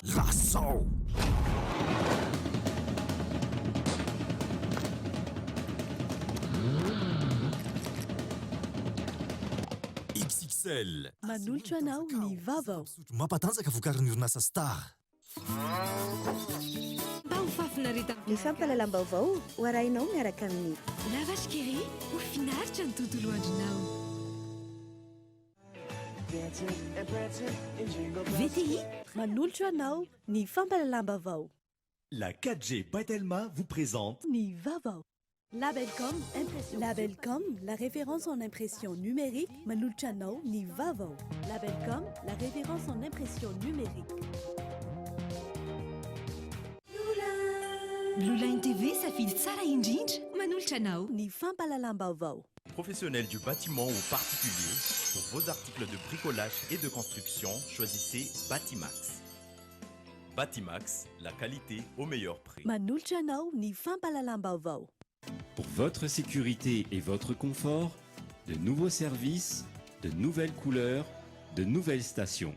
Lazao! XXL. Manolotra anao ny vaovao. Fisotro mampatanjaka vokarin'ny orinasa Star. Mba ho fahafinaretan'ny Ny fampahalalam-baovao ho arahinao miaraka amin'ny. La Vache qui rit, ho finaritra ny tontolo andronao. VTI. Manolotra anao ny fampahalalam-baovao. La 4G by Telma vous présente. Ny vaovao. Labelcom impression. Labelcom, la référence en impression numérique, manolotra anao ny vaovao. Labelcom, la référence en impression numérique. Blue Line TV, safidy tsara indrindra, manolotra anao. Ny fampahalalam-baovao. Professionnels du bâtiment ou particulier, pour vos articles de bricolage et de construction, choisissez Batimax. Batimax, la qualité au meilleur prix. Manolotra anao ny fampahalalam-baovao. Pour votre sécurité et votre confort, de nouveaux services, de nouvelles couleurs, de nouvelles stations.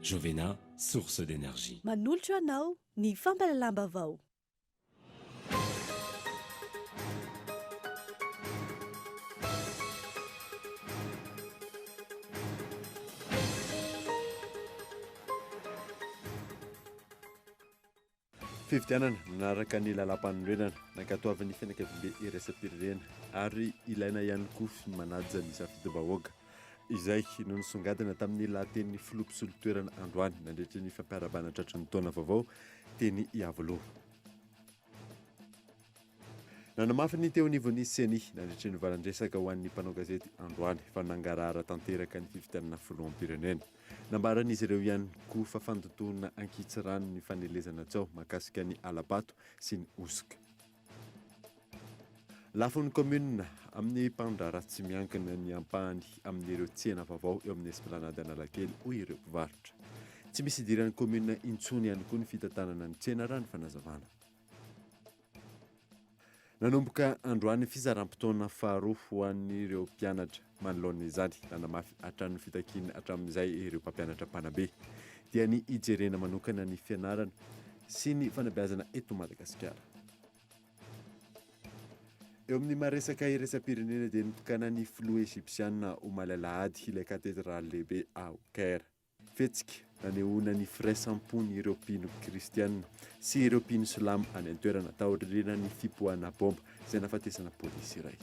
Jovena, source d'énergie. Manolotra anao ny fampahalalam-baovao. Fifidianana nanaraka ny lalàmpanorenana nankatoavin'ny fianakaviambe iraisam-pirenena ary ilaina ihany koa ny manaja ny safidim-bahoaka. Izay no nisongadina tamin'ny lahatenin'ny filoha mpisolo toerana androany nandritra ny fampiarahabana tratry ny taona vaovao teny Iavoloha. Nanamafy ny teo anivon'ny Ceni nandritra ny valan-dresaka ho an'ny mpanao gazety androany fa nangarahara tanteraka ny fifidianana filoham-pirenena. Nambaran'izy ireo ihany koa fa fandotoana ankitsirano ny fanelezana tsaho mahakasika ny hala-bato sy ny hosoka. Lafon'ny kaominina amin'ny mpandraharaha tsy miankina ny ampahany amin'ireo tsena vaovao eo amin'ny Esplanade Analakely, hoy ireo mpivarotra. Tsy misy idiran'ny kaominina intsony ihany koa ny fitantanana ny tsena raha ny fanazavana. Nanomboka androany ny fizaram-potoana faharoa ho an'ireo mpianatra. Manoloana izany, nanamafy hatrany ny fitakiany hatramin'izay ireo mpampianatra mpanabe dia ny hijerena manokana ny fianarana sy ny fanabeazana eto Madagasikara. Eo amin'ny maha resaka iraisam-pirenena dia notokanan'ny filoha Egypsiana omaly alahady ilay katedraly lehibe ao Caire. Fihetsika nanehoana ny firaisam-pon'ireo mpino kristiana sy ireo mpino silamo any an-toerana taorian'ny fipoahana baomba izay nahafatesana polisy iray.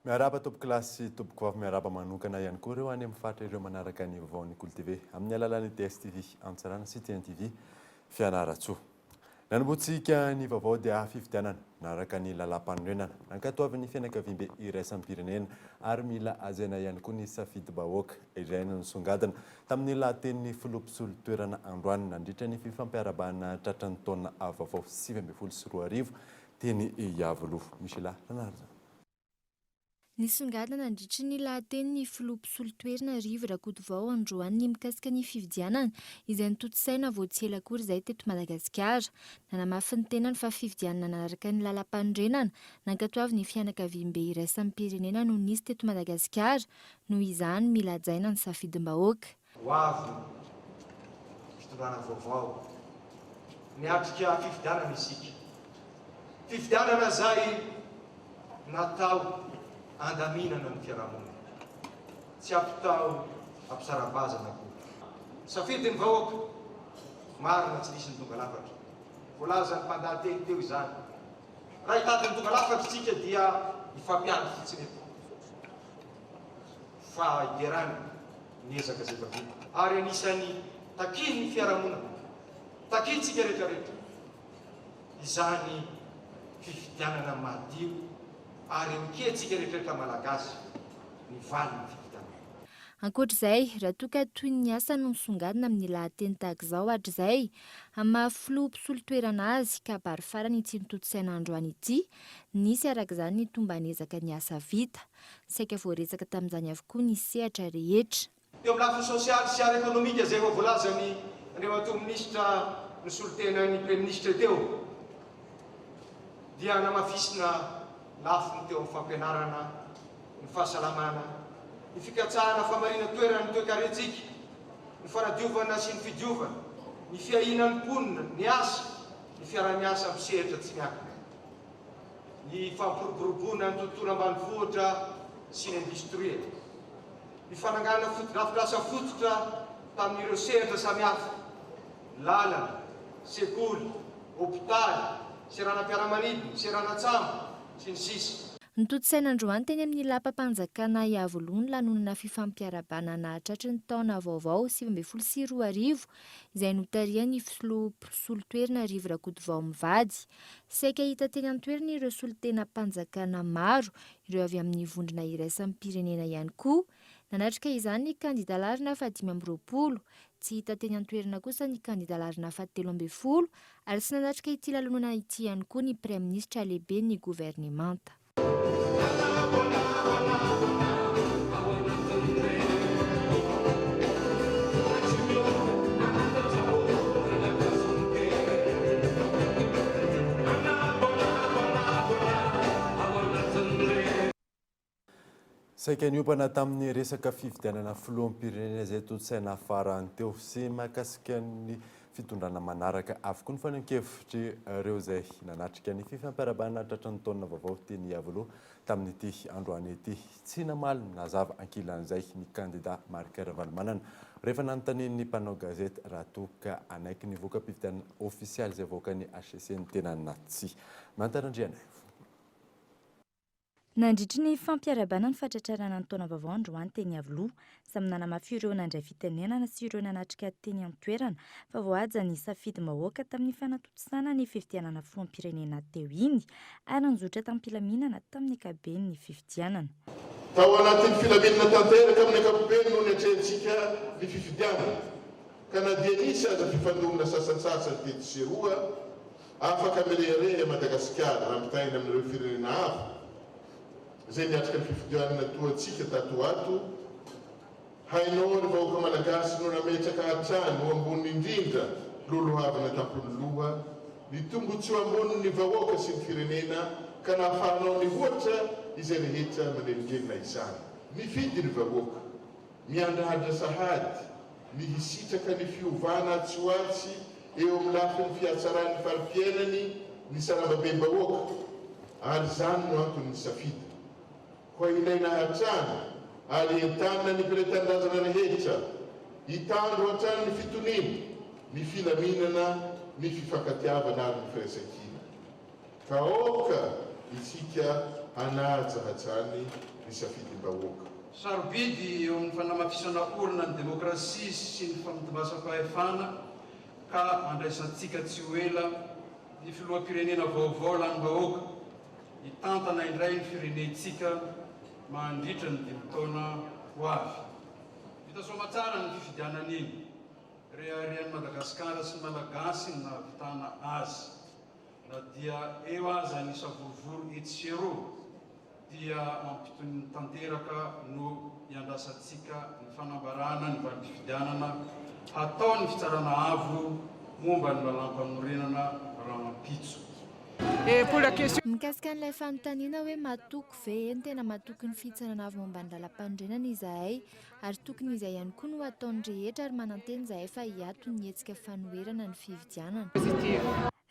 Miarahaba tompokolahy sy tompokovavy, miarahaba manokana ihany koa ireo any amin'ny faritra ireo manaraka ny vaovaon'ny Kolo TV amin'ny alalan'ny DSTV Antsirana sy TNTV Fianarantsoa. Nanombohantsika ny vaovao dia fifidianana naraka ny lalàmpanorenana nankatoavin'ny fianakaviambe iraisam-pirenena ary mila hajaina ihany koa ny safidim-bahoaka izay no nisongadina tamin'ny lahatenin'ny filoha mpisolo toerana androany nandritra ny fifampiarahabana tratran'ny taona vaovao 2019 teny Iavoloha. Michela Ranarison. Nisongadina nandritry ny lahateny ny filoha mpisolo toerana Rivo Rakotovao androany ny mikasika ny fifidianana izay notontosaina vao tsy ela akory izay teto Madagasikara. Nanamafy ny tenany fa fifidianana nanaraka ny lalampanorenana nankatoavin'ny fianakaviambe iraisam-pirenena no nisy teto Madagasikara, noho izany mila hajaina ny safidim-bahoaka. Ho avy ny fitondrana vaovao. Niatrika fifidianana isika. Fifidianana izay natao handaminana ny fiarahamonina. Tsy hampitao hampisara-bazana akory. Safidy ny vahoaka. Marina tsy nisy ny tonga lafatra. Voalazan'ny mpandahateny teo izany. Raha hitady ny tonga lafatra isika dia hifampiandry fotsiny eto. Fa hiderana ny ezaka izay efa vita ary anisan'ny takian'ny fiarahamonina, takiantsika rehetra rehetra izany fifidianana madio ary ekentsika rehetra rehetra Malagasy ny valin'ny fifidianana. Ankoatra izay, raha toa ka toy ny asa no misongadina amin'ny lahateny tahaka izao hatrizay, amin'ny maha filoha mpisolo toerana azy, kabary farany ity notontosaina androany ity, nisy araka izany ny tomban'ezaka ny asa vita. Saika voaresaka tamin'izany avokoa ny sehatra rehetra. Teo amin'ny lafiny sosialy sy ara-ekonomika izay efa voalazan'ny Andriamatoa Minisitra nisolo tena ny Praiminisitra teo dia namafisina lafiny teo amin'ny fampianarana, ny fahasalamana, ny fikatsahana famarinan-toerana ny toekarentsika, ny fanadiovana sy ny fidiovana, ny fiahiana ny mponina, ny asa, ny fiaraha-miasa amin'ny sehatra tsy miankina, ny fampiroboroboana ny tontolo ambanivohitra sy ny indostria, ny fananganana fotodrafitrasa fototra tamin'ireo sehatra samihafa, lalana, sekoly, hopitaly, seranam-piaramanidina, seranan-tsambo, sy ny sisa. Notontosaina androany teny amin'ny lapam-panjakana Iavoloha ny lanonana fifampiarahabana nahatratry ny taona vaovao 2019 izay notarihan'ny filoha mpisolo toerana Rivo Rakotovao mivady. Saika hita teny an-toerana ireo solontenam-panjakana maro, ireo avy amin'ny vondrona iraisam-pirenena ihany koa. Nanatrika izany ny kandida laharana faha-25. Tsy hita teny an-toerana kosa ny kandida laharana faha-13 ary tsy nanatrika ity lalonana ity ihany koa ny praiminisitra lehiben'ny governemanta. Saika niompana tamin'ny resaka fifidianana filoham-pirenena izay tontosaina farany teo sy mahakasika ny fitondrana manaraka avokoa ny fanehoan-kevitr'ireo izay nanatrika ny fifampiarahabana tratran'ny taona vaovao teny Iavoloha tamin'ity androany ity. Tsy namaly nazava ankilan'izay ny kandida Marc Ravalomanana rehefa nanontanian'ny mpanao gazety raha toa ka hanaiky ny voka-pifidianana ofisialy izay avoakan'ny hcc ny tenany na tsia. Manta Randrianaivo. Nandritry ny fampiarahabana ny fahatratrarana ny taona vaovao androany teny Iavoloha, samy nanamafy ireo nandray fitenenana sy ireo nanatrika teny an-toerana fa voahaja ny safidim-bahoaka tamin'ny fanatontosana ny fifidianana filoham-pirenena teo iny ary nizotra tamim-pilaminana tamin'ny ankapobeny ny fifidianana. Tao anatin'ny filaminana tanteraka amin'ny ankapobeny no niatrehantsika ny fifidianana ka na dia nisy aza fifandonana sasantsasany tetsy sy eroa, Afaka mirehareha i Madagasikara raha ampitahaina amin'ireo firenena hafa izay niatrika ny fifidianana toa antsika tato ho ato. Hainao ry vahoaka Malagasy no nametraka hatrany ho ambony indrindra lolohavina an-tampon'ny loha ny tombotsoa ambonin'ny vahoaka sy ny firenena ka nahafahanao nihoatra izay rehetra manelingelina izany. Nifidy ny vahoaka. Miandrandra sahady ny hisitraka ny fiovana atsy ho atsy eo amin'ny lafiny fihatsaran'ny fari-piainany ny sarambabem-bahoaka ary izany no antony nisafidiny. Koa ilaina hatrany ary entanina ny mpiray tanindrazana rehetra hitandro hatrany ny fitoniana, ny filaminana, ny fifankatiavana ary ny firaisankina. Ka aoka isika hanaja hatrany ny safidim-bahoaka. Sarobidy eo amin'ny fanamafisana orina ny demokrasia sy ny famdimbasam-pahefana ka handraisantsika tsy ho ela ny filoham-pirenena vaovao lanim-bahoaka hitantana indray ny firenentsika mandritra ny dimy taona ho avy. Vita soamatsara ny fifidianana iny. Reharehan'i Madagasikara sy ny Malagasy ny nahavitana azy. Na dia eo aza ny savorovoro etsy sy eroa dia ampitony tanteraka no iandrasantsika ny fanambarana ny valim-pifidianana hataon'ny Fitsarana Avo momba ny Lalàmpanorenana rahampitso. Mikasika an'ilay fanontaniana hoe matoky ve, eny tena matoky ny Fitsarana Avo momba ny Lalàmpanorenana izahay ary tokony izay ihany koa no hataon'ny rehetra ary manantena izahay fa hiato ny hetsika fanoherana ny fividianana.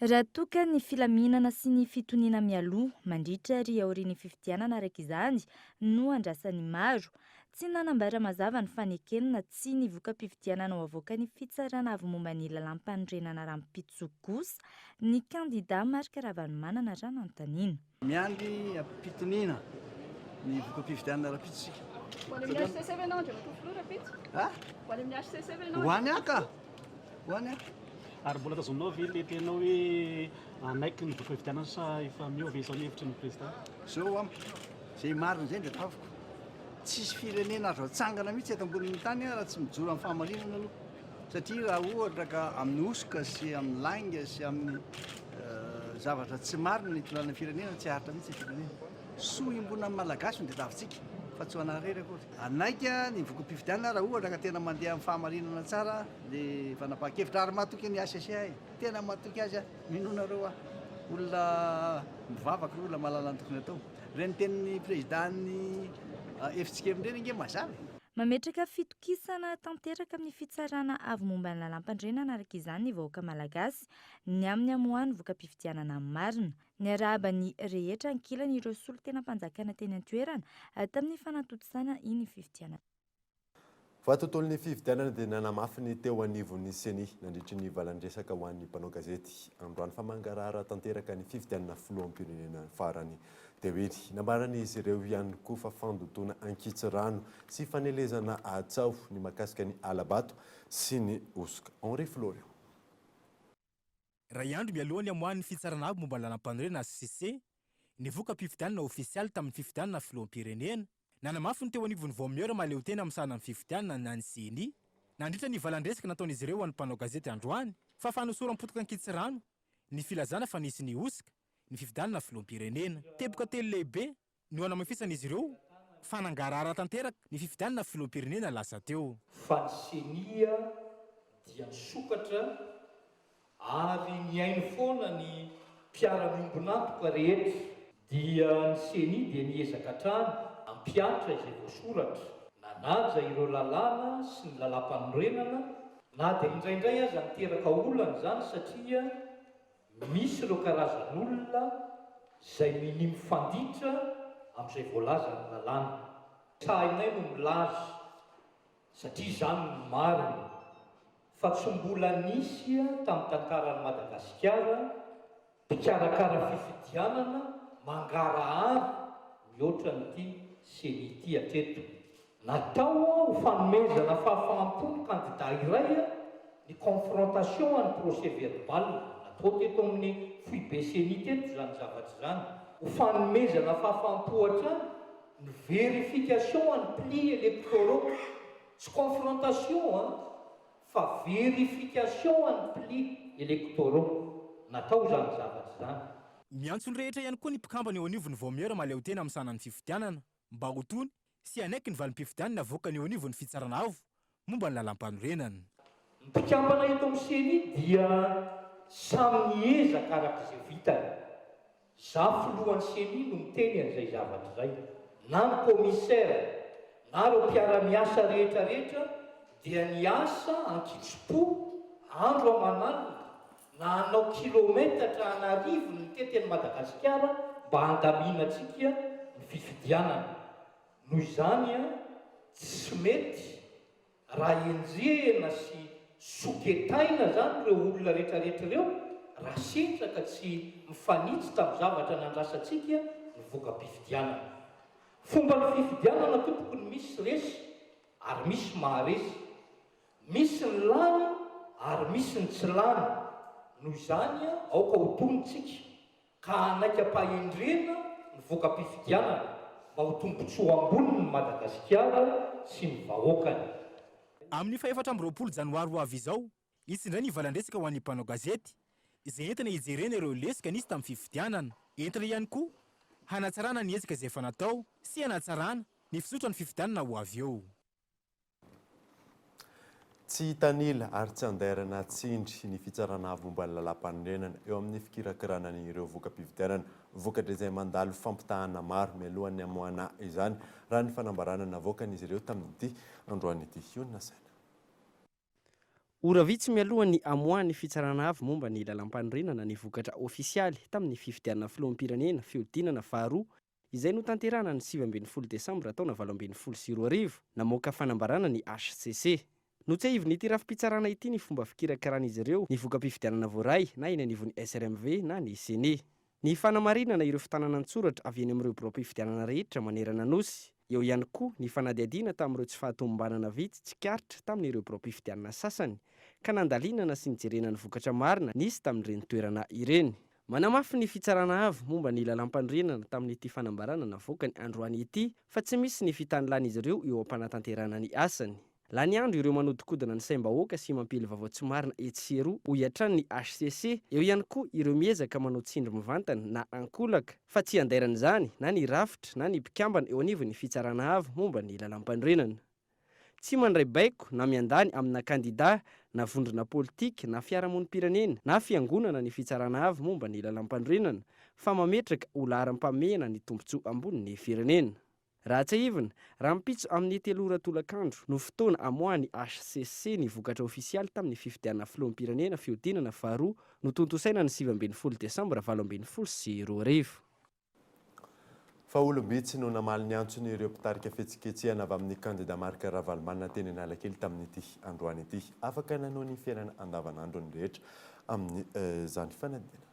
Raha toa ka ny filaminana sy ny fitoniana mialoha, mandritra ary aorian'ny fifidianana araka izany no andrasan'ny maro. Tsy nanambara mazava ny fanekeny na tsia ny voka-pifidianana ho avoakan'ny Fitsarana avo momba ny lalàmpanorenana rahampitso kosa ny kandida Marc Ravalomanana raha nanontaniana. Miandry am-pitoniana ny voka-pifidianana rahampitso isika. Ho any amin'ny HCC ve ianao Andriamatoa Filoha rahampitso? Ha? Ho any amin'ny HCC ve ianao? Ho any aho ka! Ho any aho. Ary mbola tazominao ve ilay teninao hoe hanaiky ny voka-pifidianana sa efa miova izao ny hevitry ny Président? Zao amiko, izay marina izay no tadiaviko. Tsisy firenena azo atsangana mihitsy eto ambonin'ny tany raha tsy mijoro amin'ny fahamarinana aloha. Satria raha ohatra ka amin'ny hosoka sy amin'ny lainga sy amin'ny zavatra tsy marina ny hitondrana ny firenena, tsy haharitra mihitsy ny firenena. Soa iombonan'ny Malagasy no tadiavintsika. fa tsy ho anah irery akory. Hanaiky ny voka-pifidianana raha ohatra ka tena mandeha amin'ny fahamarinana tsara ny fanapahan-kevitra ary matoky ny hcc aho e! Tena matoky azy aho, minoa nareo aho. Olona mivavaka ireo, olona mahalala ny tokony atao. Ireny tenin'ny président-n'ny fjkm ireny ange mazava e! Mametraka fitokisana tanteraka amin'ny Fitsarana avo momba ny lalàmpandrenana araka izany ny vahoaka malagasy ny amin'ny hamoahany voka-pifidianana marina. Niarahaba ny rehetra ankilany ireo solontenam-panjakana teny an-toerana tamin'ny fanatontosana iny fifidianana. Fa tontolon'ny fifidianana dia nanamafy ny teo anivon'ny Ceni nandritry ny valan-dresaka ho an'ny mpanao gazety androany fa mangarahara tanteraka ny fifidianana filoham-pirenena farany teo iny. Nambaran'izy ireo ihany koa fa fandotoana ankitsirano sy fanelezana tsaho ny mahakasika ny hala-bato sy ny hosoka. Henri Florian. Iray andro mialoha ny hamoahan'ny Fitsarana Avo momba ny Lalàmpanorenana, HCC, ny voka-pifidianana ofisialy tamin'ny fifidianana filoham-pirenena, Nanamafy ny teo anivon'ny Vaomiera mahaleotena misahana ny fifidianana na ny Ceni, nandritra ny valan-dresaka nataon'izy ireo ho an'ny mpanao gazety androany, fa fanosoram-potoka ankitsirano ny filazana fa nisy ny hosoka ny fifidianana filoham-pirenena. Teboka telo lehibe no hanamafisan'izy ireo fa nangarahara tanteraka ny fifidianana filoham-pirenena lasa teo. Fa ny Ceni dia nisokatra Ary nihaino foana ny mpiara-miombon'antoka rehetra. Dia ny Ceni dia niezaka hatrany hampihatra izay voasoratra, nanaja ireo lalàna sy ny lalàmpanorenana, na dia indraindray aza niteraka olana izany satria misy ireo karazan'olona izay minia mifanditra amin'izay voalazan'ny lalàna. Sahinay no milaza satria izany no marina. fa tsy mbola nisy tamin'ny tantaran'i Madagasikara mpikarakara fifidianana mangarahara mihoatra an'ity Ceni ity hatreto. Natao ho fanomezana fahafaham-po ny kandida iray ny confrontation an'ny procès verbal natao teto amin'ny foibe Ceni teto izany zavatra izany. Ho fanomezana fahafaham-po hatrany ny vérification an'ny plis électoraux. Tsy confrontation an, fa vérification an'ny plis électoraux. Natao izany zavatra izany. Miantso ny rehetra ihany koa ny mpikambana eo anivon'ny Vaomiera mahaleotena misahana ny fifidianana mba ho tony sy hanaiky ny valim-pifidianana avoakany eo anivon'ny Fitsarana Avo momba ny Lalàmpanorenana. Ny mpikambana eto amin'ny Ceni dia samy niezaka araka izay vitany. Za filohan'ny ceni no miteny an'izay zavatra izay. Na ny commissaire, na ireo mpiara-miasa rehetra rehetra dia niasa ankitsim-po andro aman'alina, na hanao kilometatra an'arivony nitety an'i Madagasikara mba handaminantsika ny fifidianana. Noho izany tsy mety Raha enjehina sy soketaina zany ireo olona retraretra ireo raha sendra ka tsy mifanitsy tamin'ny zavatra nandrasantsika ny voka-pifidianana. Fomban'ny fifidianana tompoko ny misy resy ary misy maharesy. Misy ny lany ary misy ny tsy lany. Noho izany aoka ho tony tsika ka hanaiky am-pahendrena ny voka-pifidianana mba ho tombontsoa ambonin'i Madagasikara sy ny vahoakany. Amin'ny faha-24 janoary ho avy izao, hisy indray ny valan-dresaka ho an'ny mpanao gazety, izay entina hijerena ireo lesoka nisy tamin'ny fifidianana. Entina ihany koa hanatsarana ny ezaka izay efa natao sy hanatsarana ny fizotran'ny fifidianana ho avy eo. Tsy hitanila ary tsy andairana tsindry ny Fitsarana Avo momba ny Lalàmpanorenana eo amin'ny fikirakirana ny ireo voka-pifidianana vokatra izay mandalo fampitahana maro mialohan'ny hamoahana izany, raha ny fanambarana navoakan'izy ireo tamin'ity androany ity. Hionona saina. Ora vitsy mialoha ny hamoahan'ny Fitsarana Avo momba ny Lalàmpanorenana ny vokatra ofisialy tamin'ny fifidianana filoham-pirenena fihodinana faharoa izay notanterahana ny 19 desambra taona 2018, namoaka fanambarana ny hcc. Notsiahivin'ity rafi-pitsarana ity ny fomba fikirakaran'izy ireo ny voka-pifidianana voaray na eny anivon'ny SRMV na ny Ceni. Ny fanamarinana ireo fitanana an-tsoratra avy eny amin'ireo biraom-pifidianana rehetra manerana Nosy. Eo ihany koa ny fanadihadiana tamin'ireo tsy fahatomombanana vitsy tsikaritra tamin'ireo biraom-pifidianana sasany ka nandalinana sy nijerena ny vokatra marina nisy tamin'ireny toerana ireny. Manamafy ny Fitsarana Avo momba ny Lalàmpanorenana tamin'ity fanambarana navoakany androany ity fa tsy misy ny fitanilan'izy ireo eo am-panatanterahana ny asany. Lany andro ireo manodinkodina ny saim-bahoaka sy mampiely vaovao tsy marina etsy sy eroa, hoy hatrany ny hcc. Eo ihany koa ireo miezaka manao tsindry mivantana na ankolaka, fa tsy andairan'izany na ny rafitra na ny mpikambana eo anivon'ny Fitsarana Avo momba ny Lalàmpanorenana. Tsy mandray baiko na miandany amina kandida na vondrona politika na fiarahamonim-pirenena na fiangonana ny Fitsarana Avo momba ny Lalàmpanorenana fa mametraka ho laharam-pahamehana ny tombontsoa ambonin'ny firenena. Raha tsiahivina, rahampitso amin'ny telo ora tolakandro no fotoana amoahan'ny hcc ny vokatra ofisialy tamin'ny fifidianana filoham-pirenena fihodinana faharoa notontosaina ny 19 desambra 2018. Fa olom-bitsy no namaly ny antson'ireo mpitarika fihetsiketsehana avy amin'ny kandida Marc Ravalomanana teny Analakely tamin'ity androany ity. Afaka nanohy ny fiainana andavanandro ny rehetra amin'izany fanadinana.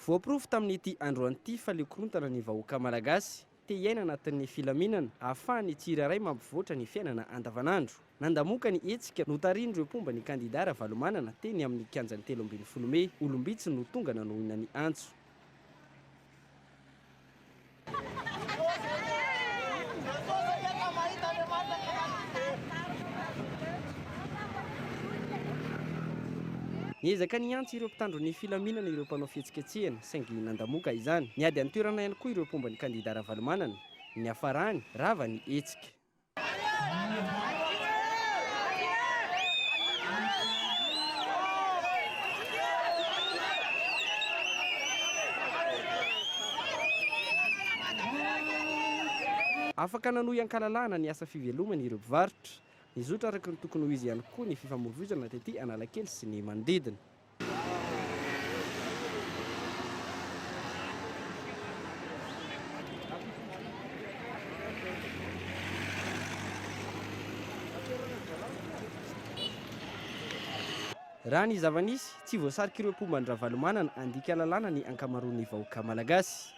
Voaporofo tamin'ity androany ity fa leo korontana ny vahoaka malagasy, te hiaina anatin'ny filaminana, ahafahan'ny tsirairay mampivoatra ny fiainana andavanandro. Nandamoka ny hetsika notarihin'ireo mpomba ny kandida Ravalomanana teny amin'ny kianjan'ny 13 mey. Olom-bitsy no tonga nanohina ny antso. Niezaka niantso ireo mpitandro ny filaminana ireo mpanao fihetsiketsehana saingy nandamoka izany. Niady an-toerana ihany koa ireo mpomba ny kandida Ravalomanana. Ny niafarany, rava ny hetsika. Afaka nanohy an-kalalahana ny asa fivelomany ireo mpivarotra. Nizotra araka ny tokony ho izy ihany koa ny fifamoivoizana tety Analakely sy ny manodidina. Raha ny zava-nisy, tsy voasarik'ireo mpomba an-dRavalomanana handika lalàna ny ankamaroan'ny vahoaka malagasy.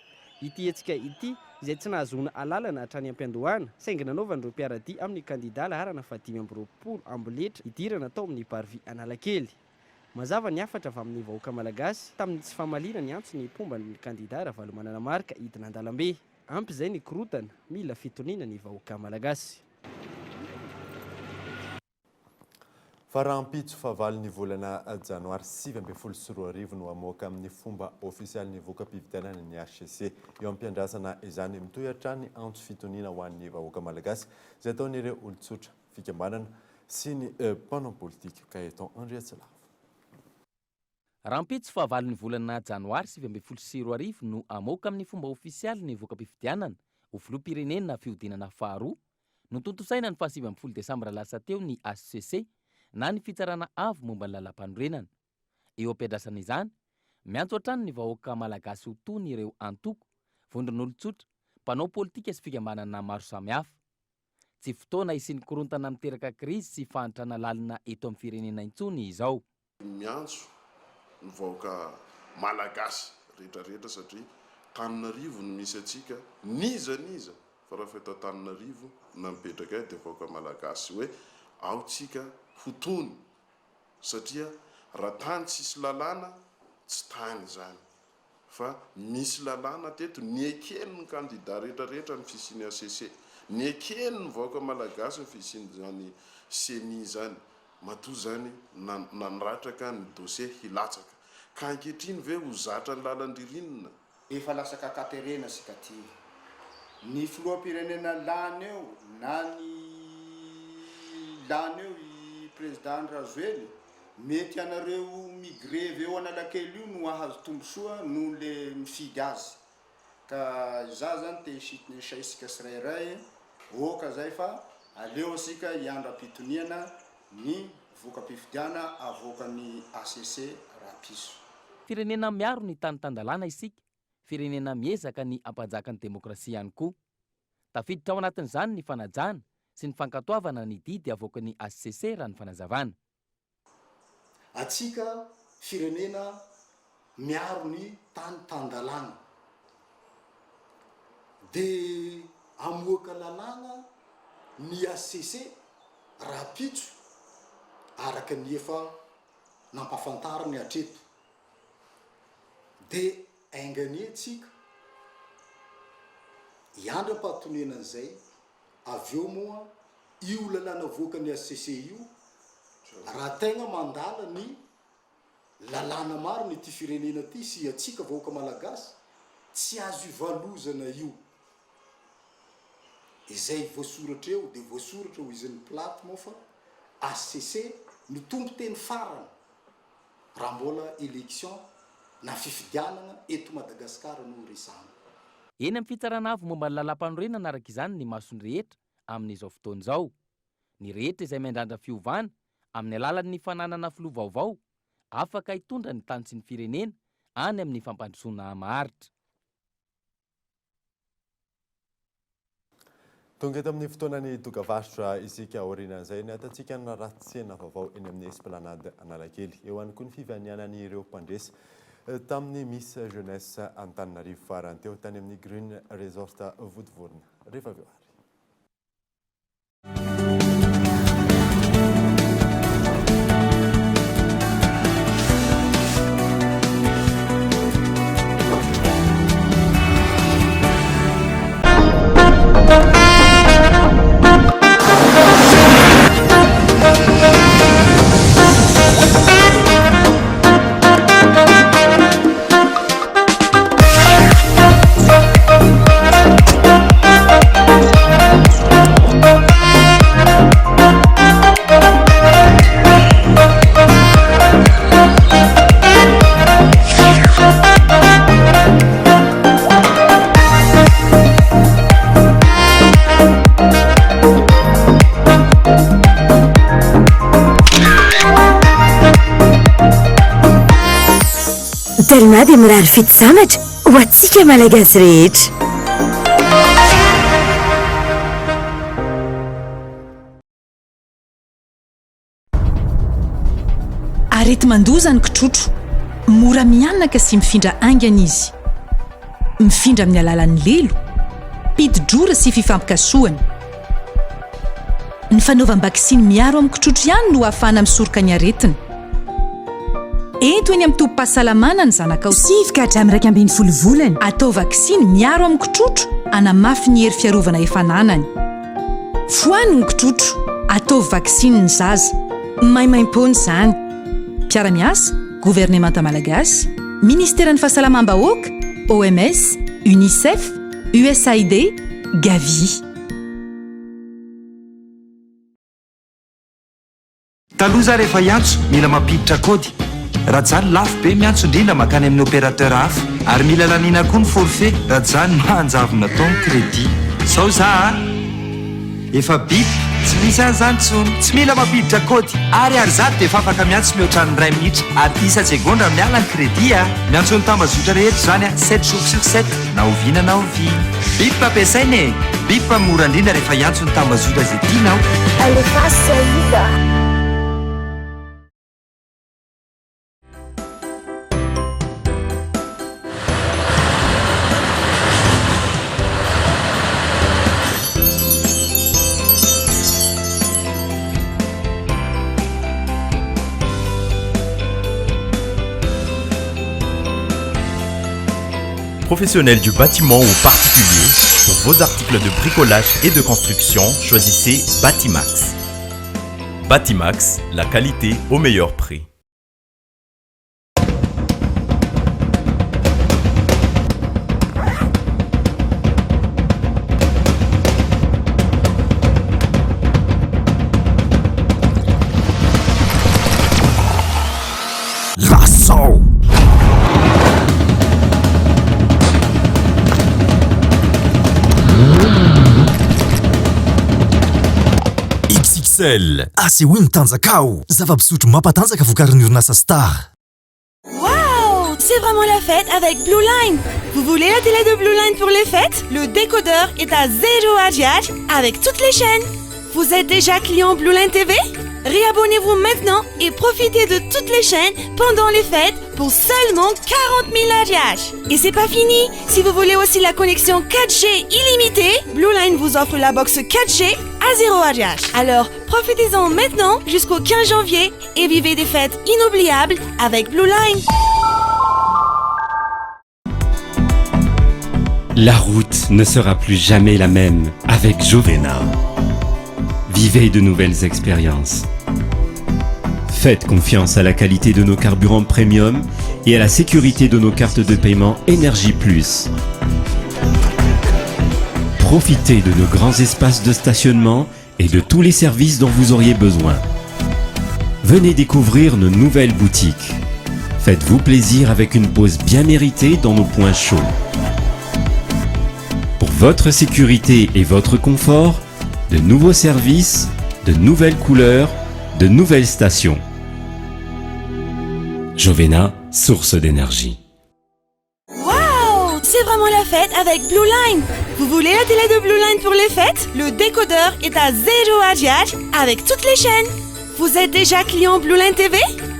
Ity hetsika ity, izay tsy nahazoana alalana hatrany am-piandohana, saingy nanaovan'ireo mpiara-dia amin'ny kandidà laharana faha 25 amboletra hidirana tao amin'ny Parvis Analakely. Mazava ny hafatra avy amin'ny vahoaka malagasy tamin'ny tsy famaliana ny antson'ny mpomba ny kandida Ravalomanana Marc hidina an-dalambe. Ampy izay ny korontana, mila fitoniana ny vahoaka malagasy. Fa rahampitso fahavalo ny volana janoary 2019 no hamoaka amin'ny fomba ofisialy ny voka-pifidianana ny hcc. Eo am-piandrasana izany, mitohy hatrany ny antso fitoniana ho an'ny vahoaka malagasy izay ataon'ireo olon-tsotra, fikambanana sy ny mpanao politika Gaëtan Andriatsilavo. Rahampitso fahavalon'ny volana janoary 2019 no hamoaka amin'ny fomba ofisialy ny voka-pifidianana ho filoham-pirenena fihodinana faharoa notontosaina ny faha 19 desambra lasa teo ny hcc na ny Fitsarana Avo momba ny Lalàmpanorenana. Eo am-piandrasana izany, miantso hatrany ny vahoaka malagasy ho tony ireo antoko, vondron'olon-tsotra, mpanao politika sy fikambanana maro samihafa. Tsy fotoana hisian'ny korontana miteraka krizy sy fahantrana lalina eto amin'ny firenena intsony izao. Miantso ny vahoaka malagasy rehetra rehetra satria Tananarivo no misy antsika n'iza n'iza fa raha eto Antananarivo na mipetraka ahy dia vahoaka malagasy hoe ao tsika ho tony satria raha tany tsisy lalàna tsy tany izany fa misy lalàna teto nekeny ny kandida rehetra rehetra ny fisian'ny HCC, nekeny ny vahoaka malagasy ny fisian'izany ceni izany, matoa izany nanratraka ny dossier hilatsaka. Ka ankehitriny ve ho zatra ny lalan-dririnina? Efa lasa kakaterena isika aty. Ny filoham-pirenena lany eo na ny lany eo i Président Andry Rajoely, Mety ianareo migrevy eo Analakely io no ahazo tombosoa noho le mifidy azy. Ka izaho zany te hisintona isika tsirairay, ok zay fa aleo asika hiandram-pitoniana ny voka-pifidiana avoakan'ny HCC rahapiso. Firenena miaro ny tany tan-dalàna isika, firenena miezaka ny hampanjaka ny demokrasia ihany koa. Tafiditra ao anatin'izany ny fanajana sy ny fankatoavana ny didy avoakan'ny HCC raha ny fanazavana. Antsika firenena miaro ny tany tan-dalàna dia hamoaka lalàna ny HCC rahampitso araka ny efa nampafantariny hatreto dia enga anie tsika hiandry am-pahatonena an'izay avy eo moa. Io lalàna avoakan'ny HCC io, raha tegna mandala ny lalàna marina ity firenena ity sy antsika vahoaka malagasy, tsy azo ivalozana io. Izay voasoratra eo dia voasoratra ho izin'ny Pilato moa fa HCC no tompon-teny farany raha mbola élection na fifidianana eto Madagascar no resahana. Eny amin'ny Fitsarana Avo momba ny Lalàmpanorenana araka izany ny mason'ny rehetra amin'izao fotoana izao. Ny rehetra izay miandrandra fiovana amin'ny alalan'ny fananana filoha vaovao afaka hitondra ny tany sy ny firenena any amin'ny fampandrosoana maharitra. Tonga eto amin'ny fotoanan'ny dokavarotra isika aorianan'izay ny ahitantsika ny raharaha tsena vaovao eny amin'ny Esplanade Analakely. Eo ihany koa ny fivanianan'ireo mpandresy tamin'ny Miss Jeunesse Antananarivo farany teo tany amin'ny Green Resort Vontovorona. Rehefa avy eo ary. Telma dia mirary fety sambatra ho antsika Malagasy rehetra. Areti-mandoza ny kitrotro. Mora mihanaka sy mifindra haingana izy. Mifindra amin'ny alalan'ny lelo, piti-drora sy fifampikasohana. Ny fanaovam-baksiny miaro amin'ny kitrotro ihany no ahafahana misoroka ny aretina. Ento eny amin'ny tobim-pahasalamana ny zanakao sivy ka hatramin'ny 11 volana. Atao vaksiny miaro amin'ny kitrotro hanamafy ny hery fiarovana efa ananany. Foano ny kitrotro, ataovy vaksiny ny zaza. Maimaimpoana izany. Mpiara-miasa, Governemanta Malagasy, Ministeran'ny Fahasalamam-bahoaka, OMS, Unicef, USAID, Gavi. Taloha za rehefa hiantso mila mampiditra kaody. Rajany lafo be miantso indrindra makany amin'ny opérateur hafa. Ary mila laniana koa ny forfait Rajany mahanjavona tao ny crédit. Zao za a! Efa bip, tsy misy an'izany intsony. Tsy mila mampiditra kaody. Ariary 100 dia efa afaka miantso mihoatra ny iray minitra ary isa-tsegondra miala ny crédit a! Miantso ny tambazotra rehetra izany a! Sept jours sur sept na oviana na oviana. Bip ampiasaina e! Bip mora indrindra rehefa hiantso ny tambazotra izay tianao. Alefaso Saïd a! Professionnels du bâtiment ou particulier, pour vos articles de bricolage et de construction, choisissez Batimax. Batimax, la qualité au meilleur prix. Lazao! XXL, asehoy ny tanjakao! Zava-pisotro mampatanjaka vokarin'ny orinasa Star. Waouh C'est vraiment la fête avec Blue Line Vous voulez la télé de Blue Line pour les fêtes Le décodeur est à 0 ariary avec toutes les chaînes Vous êtes déjà client Blue Line TV Réabonnez-vous maintenant et profitez de toutes les chaînes pendant les fêtes pour seulement 40 000 ariary. Et c'est pas fini Si vous voulez aussi la connexion 4G illimitée, Blue Line vous offre la box 4G à 0 ariary. Alors, profitez-en maintenant jusqu'au 15 janvier et vivez des fêtes inoubliables avec Blue Line. La route ne sera plus jamais la même avec Jovena. Vivez de nouvelles expériences. Faites confiance à la qualité de nos carburants premium et à la sécurité de nos cartes de paiement Énergie Plus. Profitez de nos grands espaces de stationnement et de tous les services dont vous auriez besoin. Venez découvrir nos nouvelles boutiques. Faites-vous plaisir avec une pause bien méritée dans nos points chauds. Pour votre sécurité et votre confort, de nouveaux services, de nouvelles couleurs, de nouvelles stations. Jovena, source d'énergie. Waouh C'est vraiment la fête avec Blue Line Vous voulez la télé de Blue Line pour les fêtes Le décodeur est à 0 ariary avec toutes les chaînes Vous êtes déjà client Blue Line TV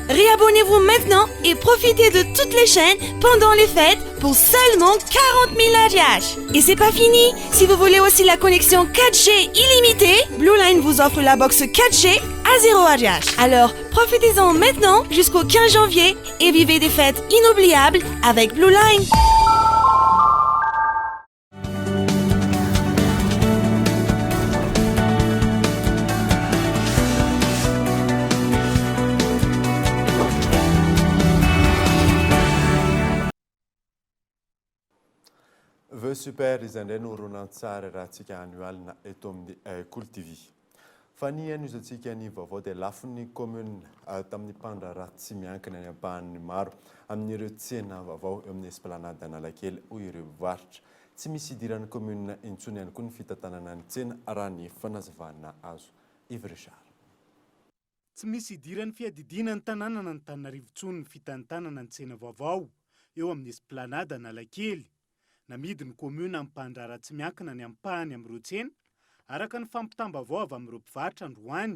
Réabonnez-vous maintenant et profitez de toutes les chaînes pendant les fêtes pour seulement 40 000 ariary. Et c'est pas fini Si vous voulez aussi la connexion 4G illimitée, Blue Line vous offre la box 4G à 0 ariary. Alors, profitez-en maintenant jusqu'au 15 janvier et vivez des fêtes inoubliables avec Blue Line. Vœux Super izay indray no horonantsary rahantsika anio alina eto amin'ny Kolo TV. Fa ny hanohizantsika ny vaovao dia lafon'ny commune tamin'ny mpandraharaha tsy miankina ny ampahany maro amin'ireo tsena vaovao eo amin'ny Esplanade Analakely hoy ireo mpivarotra. Tsy misy idiran'ny commune intsony ihany koa ny fitantanana ny tsena raha ny fanazavana azo. Yves Richard. Tsy misy idiran'ny fiadidiana ny tanànan'Antananarivo intsony ny fitantanana ny tsena vaovao eo amin'ny Esplanade Analakely. Namidy ny kaomiona amin'ny mpandraharaha tsy miankina ny ampahany amin'ireo tsena, araka ny fampitam-baovao avy amin'ireo mpivarotra androany.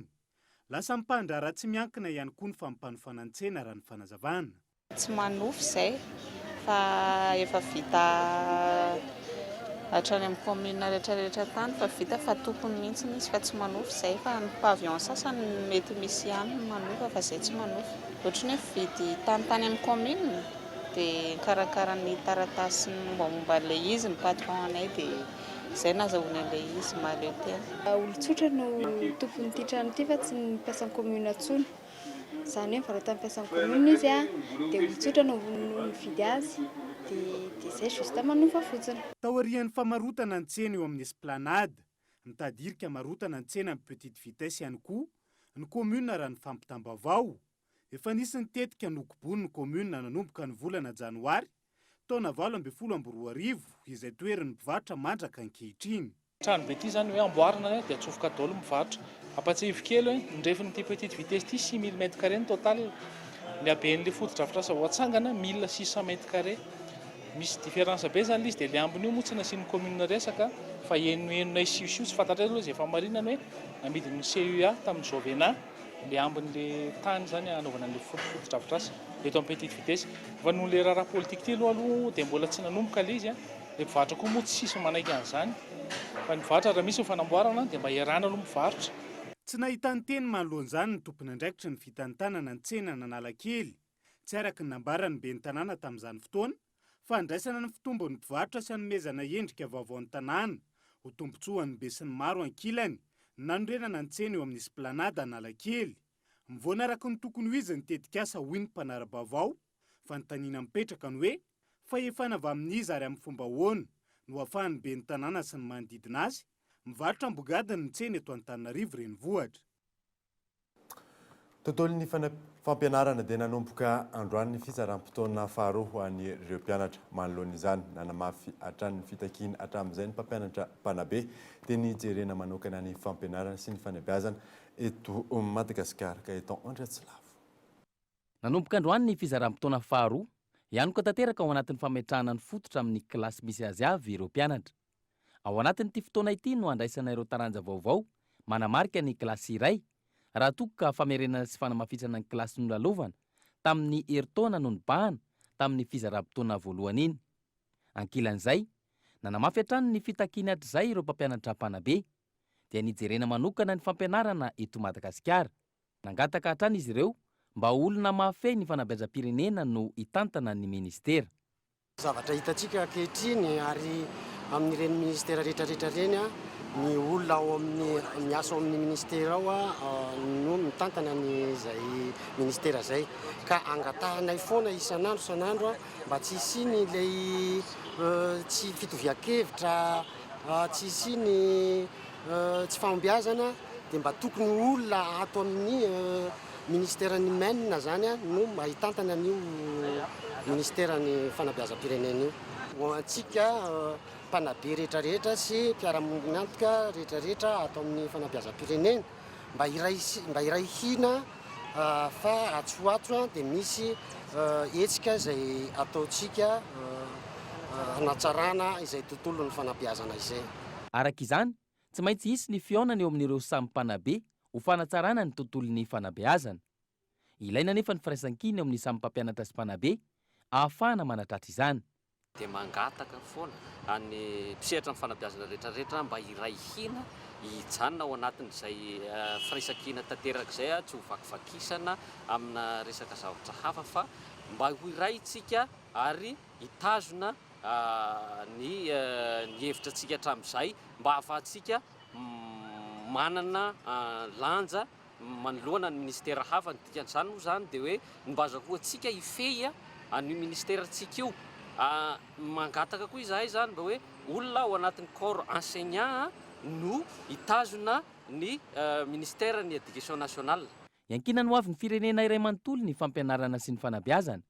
Lasa mpandraharaha tsy miankina ihany koa ny fampanofana ny tsena raha ny fanazavana. Tsy manofy izay fa efa vita hatrany amin'ny commune rehetra rehetra tany fa vita fa tompony mihitsy izy fa tsy manofy izay fa ny pavillon sasany mety misy ihany ny manofa fa izay tsy manofy. Ohatran'ny hoe mividy tany tany amin'ny commune dia nikarakara ny taratasy sy ny mombamomba an'ilay izy ny patron anay dia izay nahazahoany an'ilay izy mahaleo tena. Olon-tsotra no tompon'ity trano ity fa tsy ny mpiasan'ny commune intsony. Izany hoe mivarotan'ny mpiasan'ny commune izy dia olon-tsotra no nividy azy dia dia izay juste manofa fotsiny. Taorian'ny famarotana ny tsena eo amin'ny Esplanade, mitady hirika hamarotana ny tsena amin'ny Petite Vitesse ihany koa ny commune raha ny fampitam-baovao. Efa nisy ny tetika nokobonin'ny commune nanomboka ny volana janoary taona 2018 izay toherin'ny mpivarotra mandraka ankehitriny. Trano be ity zany hoe amboarina dia atsofoka daholo ny mpivarotra. Ampatsiahivo kely hoe ny refin'ity petite vitesse ity 6000 mètres carrés ny total. Ny haben'ilay fotodrafitrasa vao atsangana 1600 mètres carrés. Misy différence be zany ilay izy dia ilay ambiny io moa tsy nasian'ny commune resaka fa henohenonay siosio tsy fantatray aloha izay fahamarinany hoe namidin'ny CUA tamin'ny Jovena. le ambin'le tany zany hanaovana an'le fotodrafitrasa eto amin'ny petite vitesse. Fa noho le raharaha politique ity aloha aloha dia mbola tsy nanomboka le izy an, le mpivarotra koa moa tsisy manaiky an'izany fa ny mpivarotra raha misy ny fanamboarana dia mba iarahana aloha mivarotra. Tsy nahitan-teny manoloana izany ny tompon'andraikitry ny fitantanana ny tsenan'Analakely. Tsy araka ny nambaran'ny ben'ny tanàna tamin'izany fotoana fa handraisana ny fitombon'ny mpivarotra sy hanomezana endrika vaovao ny tanàna ho tombontsoan'ny besinimaro ankilany ny nanorenana ny tsena eo amin'ny Esplanade Analakely. Mivoana araka ny tokony ho izy ny tetikasa hoy ny mpanara-baovao. Fanontaniana mipetraka ny hoe fahefana avy amin'iza ary amin'ny fomba ahoana no ahafahan'ny ben'ny tanàna sy ny manodidina azy mivarotra ambogadiny ny tsena eto Antananarivo renivohitra. Tontolon'ny fampianarana dia nanomboka androany ny fitsaram-potoana faharoa ho an'ireo mpianatra. Manoloana izany, nanamafy hatrany ny fitakiana hatramin'izay ny mpampianatra mpanabe dia ny hijerena manokana ny fampianarana sy ny fanabeazana eto Madagasikara. Gaëtan Andriatsilavo. Nanomboka androany ny fizaram-potoana faharoa, hianoka tanteraka ao anatin'ny fametrahana ny fototra amin'ny kilasy misy azy avy ireo mpianatra. Ao anatin'ity fotoana ity no handraisana ireo taranja vaovao manamarika ny kilasy iray, raha toa ka famerenana sy fanamafisana ny kilasy nolalovana tamin'ny herintaona no nibahana tamin'ny fizaram-potoana voalohany iny. Ankilan'izay, nanamafy hatrany ny fitakiany hatrizay ireo mpampianatra mpanabe, dia nijerena manokana ny fampianarana eto Madagasikara. Nangataka hatrany izy ireo mba ho olona mahafehy ny fanabeazam-pirenena no hitantana ny minisitera. Zavatra hitantsika ankehitriny ary amin'ireny ministera rehetra rehetra ireny Ny olona ao amin'ny miasa ao amin'ny ministera ao no mitantana ny izay ministera izay ka angatahanay foana isan'andro isan'andro mba tsy hisiany ilay tsy fitovian-kevitra, tsy hisiany tsy fahombiazana dia mba tokony olona ato amin'ny ministeran'ny MEN zany no mba hitantana an'io ministeran'ny fanabeazam-pirenena io. Ho antsika mpanabe rehetra rehetra sy mpiara-miombon'antoka rehetra rehetra ato amin'ny fanabeazam-pirenena mba hiray mba hiray hina fa atsy ho atsy dia misy hetsika izay ataontsika hanatsarana izay tontolon'ny fanabeazana izay. Araka izany, tsy maintsy hisy ny fihaonana eo amin'ireo samy mpanabe ho fanatsarana ny tontolon'ny fanabeazana. Ilaina anefa ny firaisankina eo amin'ny samy mpampianatra sy mpanabe ahafahana manatratra izany. Dia mangataka foana any mpisehatra amin'ny fanabeazana rehetra rehetra mba hiray hina hijanona ao anatin'izay firaisankina tanteraka izay, tsy ho vakivakisana amina resaka zavatra hafa fa mba ho iray isika ary hitazona ny ny hevitra antsika hatramin'izay mba hahafahantsika manana lanja manoloana ny ministera hafa, ny dikan'izany moa izany dia hoe ny mba azahoantsika hifehy an'io ministerantsika io, mangataka koa izahay izany mba hoe olona ao anatin'ny corps enseignant no hitazona ny ministeran'ny Education nationale. Iankinan'ny hoavin'ny firenena iray manontolo ny fampianarana sy ny fanabeazana.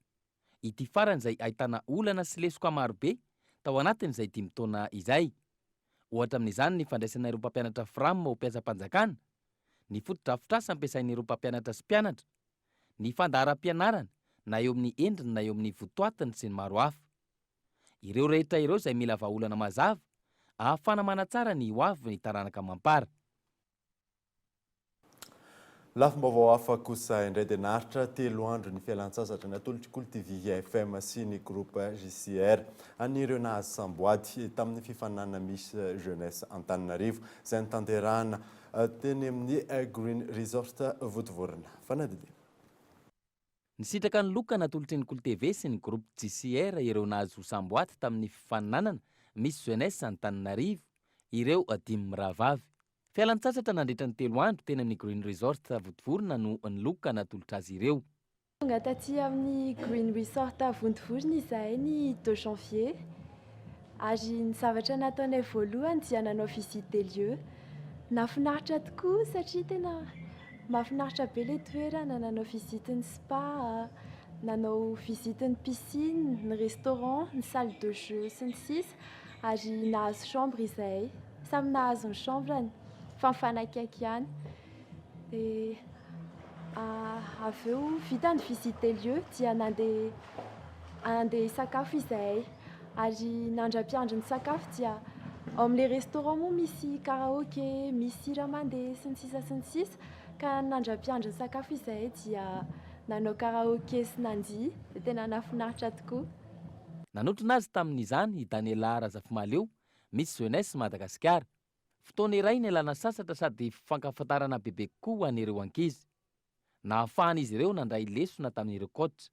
Ity farany izay ahitana olana sy lesoka marobe tao anatin'izay dimy taona izay. Ohatra amin'izany ny fandraisana ireo mpampianatra Fram ho mpiasam-panjakana, ny fotodrafitrasa ampiasain'ireo mpampianatra sy mpianatra, ny fandaharam-pianarana na eo amin'ny endriny na eo amin'ny votoatiny sy ny maro hafa. Ireo rehetra ireo izay mila vahaolana mazava ahafahana manatsara ny hoavin'ny taranaka amam-para. Lafim-baovao hafa kosa indray dia naharitra telo andro ny fialan-tsasatra natolotr'i Kolo TV FM sy ny Groupe JCR an'ireo nahazo samboady tamin'ny fifaninanana Miss Jeunesse Antananarivo izay notanterahana teny amin'ny Green Resort Vontovorona. Fanadihadiana. Nisitraka ny loka natolotry ny Kolo TV sy ny Groupe JCR ireo nahazo samboady tamin'ny fifaninanana Miss Jeunesse Antananarivo ireo dimy mirahavavy. Fialan-tsasatra nandritra ny telo andro teny amin'ny Green Resort Vontovorona no ny loka natolotra azy ireo. Tonga taty amin'ny Green Resort Vontovorona izahay ny deux janvier ary ny zavatra nataonay voalohany dia nanao visite des lieux. Nahafinaritra tokoa satria tena mahafinaritra be ilay toerana, nanao visite ny spa, nanao visite ny piscine, ny restaurant, ny salle de jeux sy ny sisa ary nahazo chambre izahay. Samy nahazo ny chambre-ny fa mifanakaiky ihany. Dia avy eo vita ny visite des lieux dia nandeha handeha hisakafo izahay. Ary nandra-piandry ny sakafo dia ao amin'ilay restaurant moa misy karaoke, misy hira mandeha sy ny sisa sy ny sisa. Ka nandra-piandry ny sakafo izahay dia nanao karaoke sy nandihy dia tena nahafinaritra tokoa. Nanotrona azy tamin'izany i Daniela Razafimahaleo, Miss Jeunesse Madagasikara. Fotoana iray nialana sasatra sady fifankafantarana bebe kokoa ho an'ireo ankizy. Nahafahan'izy ireo nandray lesona tamin'ireo coach.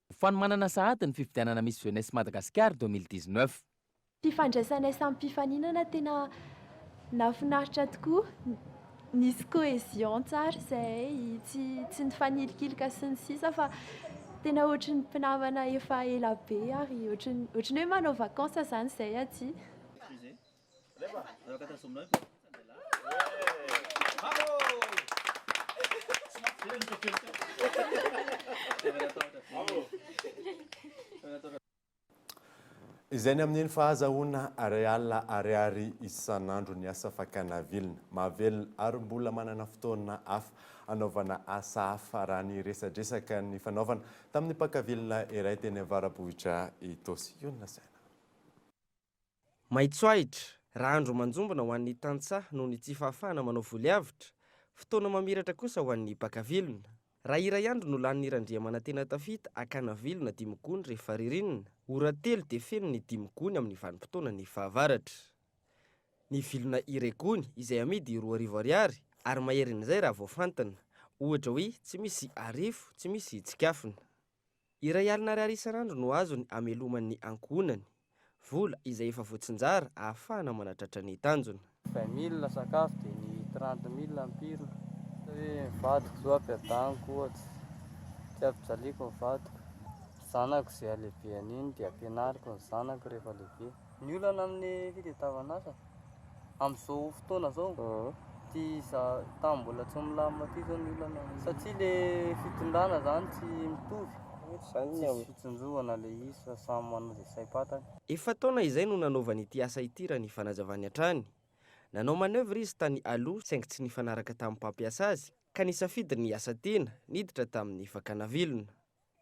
Ho fanomanana sahady ny fifidianana Miss Jeunesse Madagasikara 2019. Fifandraisanay samy mpifaninana tena nahafinaritra tokoa, nisy cohésion tsara izahay, tsy tsy nifanilikilika sy ny sisa fa tena ohatry ny mpinamana efa ela be ary ohatry ny ohatry ny hoe manao vacances izany izahay aty. Izay ny amin'iny fa azahoana iray alina ariary isan'andro ny asa fakana vilona. Mahavelona ary mbola manana fotoana hafa anaovana asa hafa raha ny resadresaka nifanaovana tamin'ny mpaka vilona iray teny Avarabohitra Itaosy. Io no lazaina. Maitso ahitra, raha andro manjombona ho an'ny tantsaha noho ny tsy fahafahana manao voly avotra, fotoana mamiratra kosa ho an'ny mpaka vilona. Raha iray andro no lanin'i Randriamanantena Tafita hakana vilona dimy gony rehefa ririnina, ora telo dia feno ny dimy gony amin'ny vanim-potoanan'ny fahavaratra. Ny vilona iray gony izay amidy 2000 ariary ary maherin'izay raha voafantina, ohatra hoe tsy misy harefo, tsy misy tsikafona. Iray alina ariary isan'andro no azony amelomany ny ankohonany, vola izay efa voatsinjara ahafahana manatratra ny tanjona. 20 mille sakafo dia ny 30 mille ampirina. Hoe ny vadiko zao ampiadaniko ohatsy, tsy ampijaliako ny vadiko. Zanako izay halehibeany iny dia ampianariko ny zanako rehefa lehibe. Ny olana amin'ny fitadiavana asa amin'izao fotoana izao, ty za tany mbola tsy milamina ty zao ny olana satria le fitondrana zany tsy mitovy, tsisy fitsinjovana le izy fa samy manao izay saim-pantany. Efa-taona izay no nanaovany ity asa ity raha ny fanazavany hatrany. Nanao manoeuvre izy tany aloha saingy tsy nifanaraka tamin'ny mpampiasa azy ka nisafidy ny hiasa tena, niditra tamin'ny fakana vilona.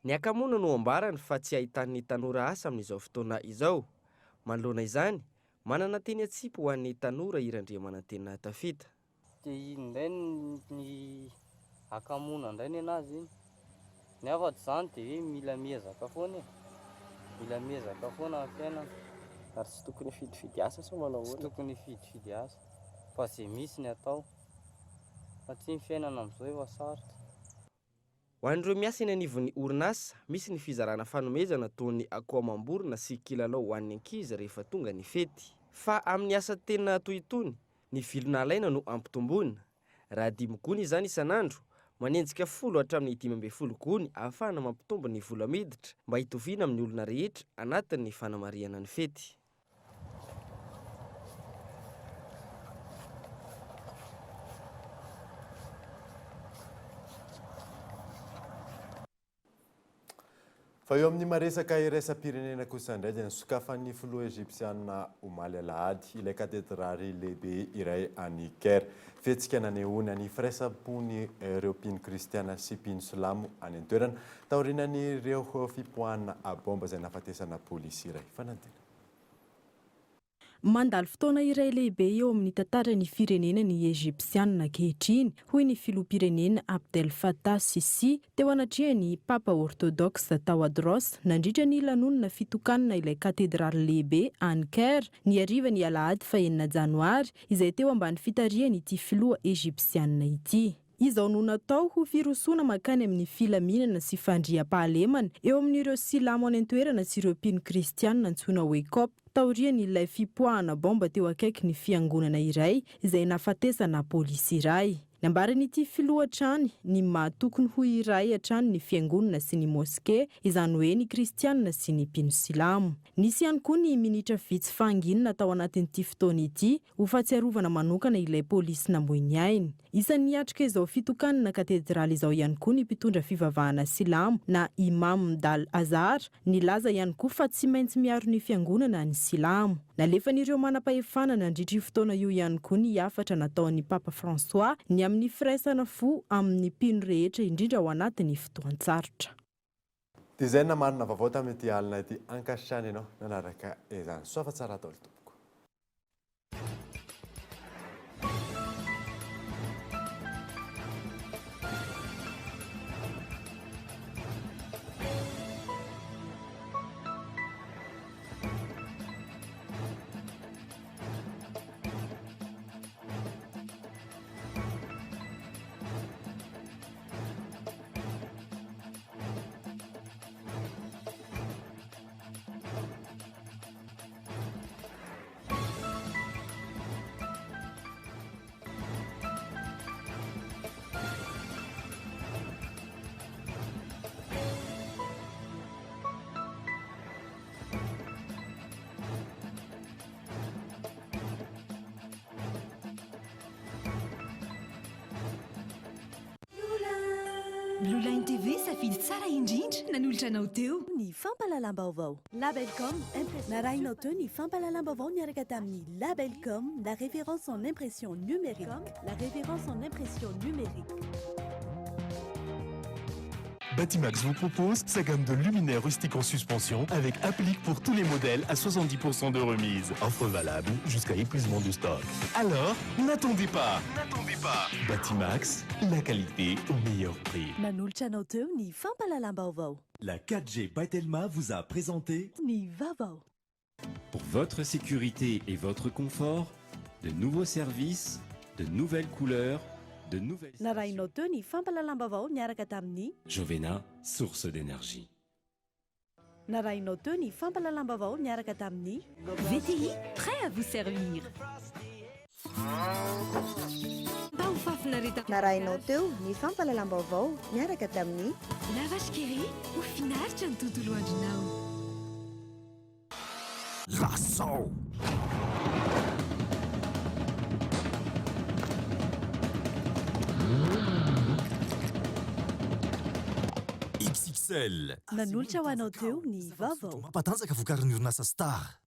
Ny hakamoana no ambarany fa tsy ahitan'ny tanora asa amin'izao fotoana izao. Manoloana izany, manana teny atsipy ho an'ny tanora i Randriamanantena Tafita. Dia iny indray ny hakamoana indray nenazy iny. Ny hafatro izany dia hoe mila miezaka foana e. Mila miezaka foana amin'ny fiainana. Ary tsy tokony hifidifidy asa sa manao ahoana? Tsy tokony hifidifidy asa fa izay misy ny atao. Satria ny fiainana amin'izao efa sarotra. Ho an'ireo miasa eny anivon'ny orinasa, misy ny fizarana fanomezana toa ny akoho amam-borona sy kilalao ho an'ny ankizy rehefa tonga ny fety. Fa amin'ny asa tena toy itony, ny vilona alaina no ampitomboina. Raha dimy gony izany isan'andro, manenjika 10 hatramin'ny 15 gony ahafahana mampitombo ny vola miditra mba hitoviana amin'ny olona rehetra anatin'ny fanamarihana ny fety. Fa eo amin'ny maresaka iraisam-pirenena kosa indray dia nosokafan'ny filoha Egyptiana omaly alahady ilay katedraly lehibe iray any Caire. Fihetsika nanehoana ny firaisam-pon'ireo mpino kristiana sy mpino silamo any an-toerana taorianan'ireo fipoahana baomba izay nahafatesana polisy iray. Fanadinana. Mandalo fotoana iray lehibe eo amin'ny tantaran'ny firenena ny Egyptiana ankehitriny, hoy ny filoham-pirenena Abdel Fattah Sissi teo anatrehan'ny Papa Orthodoxe Tawadros nandritra ny lanonana fitokanana ilay katedraly lehibe any Caire ny harivan'ny alahady fahenina janoary izay teo ambany fitarihan'ity filoha Egyptiana ity. Izao no natao ho firosoana mankany amin'ny filaminana sy fandriampahalemana eo amin'ireo Silamo any an-toerana sy ireo mpino kristiana antsoina hoe Copte, taorian'ilay fipoahana baomba teo akaikin'ny fiangonana iray izay nahafatesana polisy iray. Nambaran'ity filoha hatrany ny maha tokony ho iray hatrany ny fiangonana sy ny moske, izany hoe ny kristiana sy ny mpino silamo. Nisy ihany koa ny minitra vitsy fahanginana tao anatin'ity fotoana ity ho fahatsiarovana manokana ilay polisy namoy ny ainy. Isan'ny niatrika izao fitokanana katedraly izao ihany koa ny mpitondra fivavahana silamo na Imam Dal Azhar, nilaza ihany koa fa tsy maintsy miaro ny fiangonana ny silamo. Nalefan'ireo manam-pahefana nandritra io fotoana io ihany koa ny hafatra nataon'ny Papa François ny amin'ny firaisana fo amin'ny mpino rehetra indrindra ao anatin'ny fotoan-tsarotra. Dia izay ny namarina vaovao tamin'ity alina ity. Ankasitrahana ianao nanaraka izany. Soa fa tsara daholo tompoko. Blue Line TV, safidy tsara indrindra nanolotra anao teo. Ny fampahalalam-baovao. Labelcom, impression. Narahinao teo ny fampahalalam-baovao niaraka tamin'ny Labelcom, la référence en impression numérique. La référence en impression numérique. Batimax vous propose sa gamme de luminaires rustiques en suspension avec applique pour tous les modèles à 70% de remise. Offre valable jusqu'à épuisement du stock. Alors, n'attendez pas. N'attendez pas. Batimax, la qualité au meilleur prix. Nanolotra anao teo ny fampahalalam-baovao. La 4G by Telma vous a présenté Ny vaovao. Pour votre sécurité et votre confort, de nouveaux services, de nouvelles couleurs, de nouvelles... Narahinao teo ny fampahalalam-baovao niaraka tamin'ny Jovena, source d'énergie. Narahinao teo ny fampahalalam-baovao niaraka tamin'ny VTI, prêt à vous servir. Mba ho fahafinaretana. Narahinao teo ny fampahalalam-baovao niaraka tamin'ny. La Vache qui rit, ho finaritra ny tontolo andronao. Lazao! XXL. Nanolotra ho anao teo ny vaovao. Mampatanjaka vokarin'ny orinasa Star.